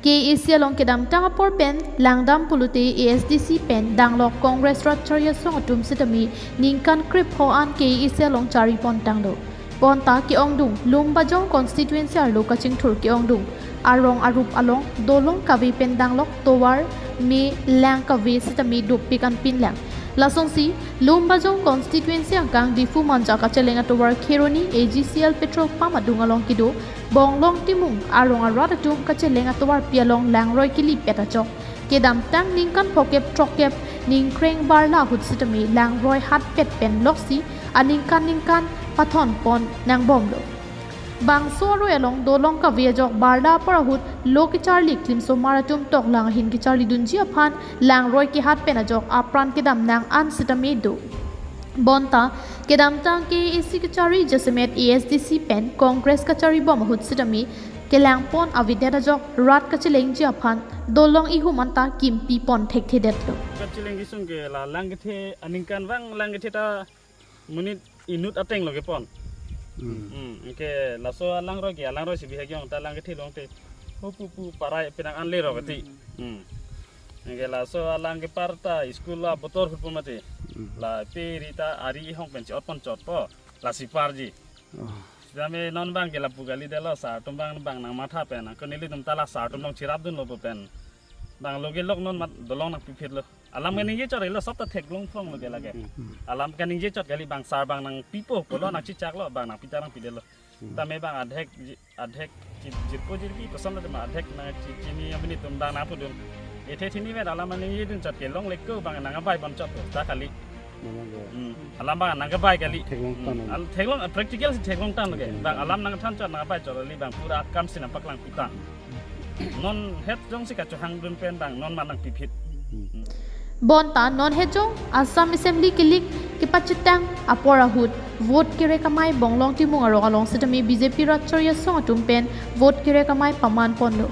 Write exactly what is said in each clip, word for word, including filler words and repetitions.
K A A C along kedamtang apor pen langdam pulote A S D C pen danglok Congress rat chari asong atum sitame ningkan krepho an K A A C along chari pon tanglo. Bonta ke-ongdung Lumbajong constituency arlo kachingthur ke-ongdung arong arup along dolong kave pen danglok tovar me lang kave sitame dopik an pinlang. Lasonsi Lumbajong constituency angkang Diphu Manja kacheleng atovar Kheroni A G C L petrol pump adung along kedo Bonglong Timung arong arat atum kacheleng atovarpi along langroi kelipet ajok kedamtang ningkan phokep throkkep ningkreng barla ahut sitame langroi hatpet pen loksi aningkan ningkan pathon pon nangbomlo. Bangso aroi along dolong kave ajok barla apor ahut lo kecharli klimsomar atum toklang ahin kecharlidunji aphan langroi kehat pen ajok apran kedam nang an sitame do. Bonta kedamtang K A A C kachari jasemet A S D C pen Congress kachari bom ahut sitame kelangpon avedet ajok rat kachelengji aphan dolong ihum anta kimpi pon thekthedetlo. Kacheleng kesung ke la lang kethe aningkan vang lang kethe ta monit inut ateng lo kepon. Hmm. Hmm, ke laso alangroi ke alangroi si bihek yong ta lang kethe long te. Hu pu pu parai penang anle ro kati. Hmm. Ke laso alang kepar ta school la botor hut po mati. Hmm. La pe ri ta ari hong pen chot pon chot po. La si parji. Oh. Sitame non bang ke lapu kalidetlo sar atum bang bang nang matha pen. Ko nelitum ta la sar atum long chirap dunlo po pen. Bang lo ke lok non mat dolong nangpiphitlo. Alam kaningje chot lo sop ta theklong phong lo ke lake. Hmm. Alam kaningje chot kali bang sar bang nangpipo pulo nangchichaklo bang nangpi ta nangpidetlo. Hmm. Tame bang adhek ji-, adhek ji-, jirpo jirpi koson lo tema adhek nang chi-, chini amonit atum bang nangpudun. Ethe thini vet alam kaningje dun chot ke longle ko bang nang abai pon chot ta kali. Mana lo? Hmm. Alam bang nang abai kali. Theklong Hmm. tan lo. Al theklong practical si theklong tan lo ke. Theklong Bang tan. Alam nangthan chot nang abai chot kali bang pura akam si nangpaklang pitang. Non het jongsi kachohang dun pen bang non ma nangpiphit. Hmm. Bonta non het jong Assam Assembly kelik kepachitang apor ahut vote kere kamai Bonglong Timung arong along sitame B J P rat chari asong atum pen vote kere kamai paman ponlo.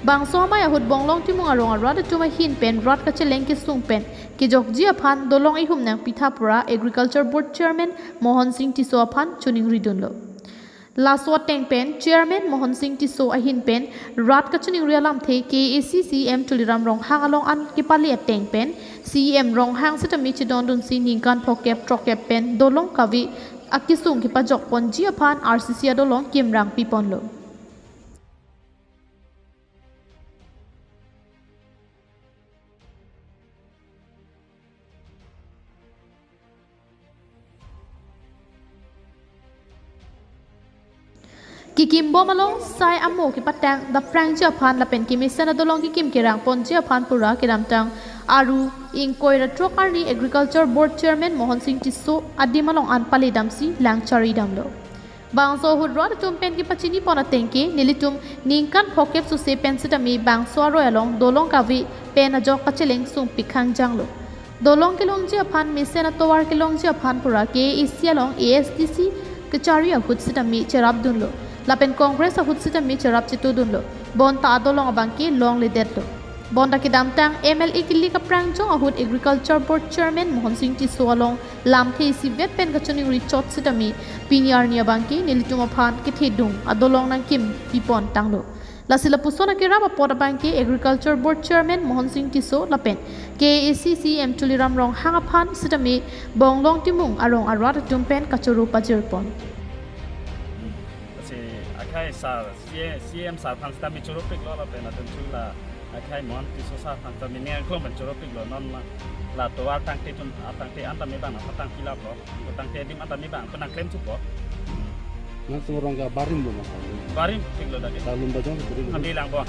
Bangso amai ahut Bonglong Timung arong arat atum ahin pen rat kacheleng kesung pen kejokji aphan dolong ihum nangpitha pura Agriculture Board Chairman Mohon Singh Tisso aphan choningri dunlo. Laso ateng pen Chairman Mohon Singh Tisso ahin pen rat kachoningri alamthe K A A C C E M Tuliram Ronghang along an kepale ateng pen C E M Ronghang sitame chedondunsi ningkan phokep throkkep pen dolong kave akesung kepajok ponji aphan R C C adolong kimrang piponlo. Kekimbom along sai amo kepatang daprangji aphan lapen kemesen adolong kekim kerang ponji aphan pura kedamtang Aru ingkoi ra throk arni Agriculture Board Chairman Mohon Singh Tisso adim along an pale damsi lang chari damlo. Bangso ahut rat atum pen kepachini pon ateng ke nelitum ningkan phokep suse pen sitame bangso aroi along dolong kave pen ajok kacheleng sungpik hangjanglo. Dolong kelongji aphan mesen atovar kelongji aphan pura K A A C along A S D C kachari ahut sitame cherap dunlo. Lapen Congress ahut sitame cherap chitu dunlo. Bonta adolong abangke longledetlo. Bonta kedamtang M L A kelik aprangjong ahut Agriculture Board Chairman Mohon Singh Tisso along lamthe isivet pen kachoningri chot sitame pini arni abangke nelitum aphan kethedung adolong nangkim pipon tanglo. Lasi lapuson akerap apot abangke Agriculture Board Chairman Mohon Singh Tisso lapen K A A C C E M Tuliram Ronghang aphan sitame Bonglong Timung arong arat atum pen kachoro pajirpon. Lasi akhai sar, C-, C E M sar aphan sitame choro piklo lapen atum chula akhai Mohon Tisso sar aphan sitame ning angklong pen choro piklo non ma la tovar tangte atum atangte anta me bang na patang pilaplo. Tangte adim anta me bang penang klem chupo. Nang sumorong ka barim bo ma. Barim piklo dake. Talun bajong barim. Handi lang bo.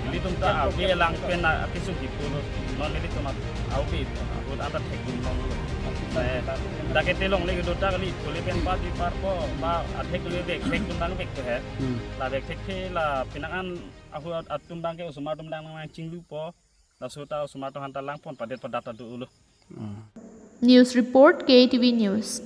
Nelitum ta avi lang pen na akisung kipulo. Non nelitum avi ahut anta thekdun longlo. Eh, dake telongle kedo ta kali pule pen ba di par po ba athek le bek thekdun lang bek to he. Hmm. La bek thekthe la penang an ahut atum bangke osomar atum dang nang chinglupo. Laso ta osomar atum aphan ta langpon padet padat ta do-olo. Hmm. News report, K T V News.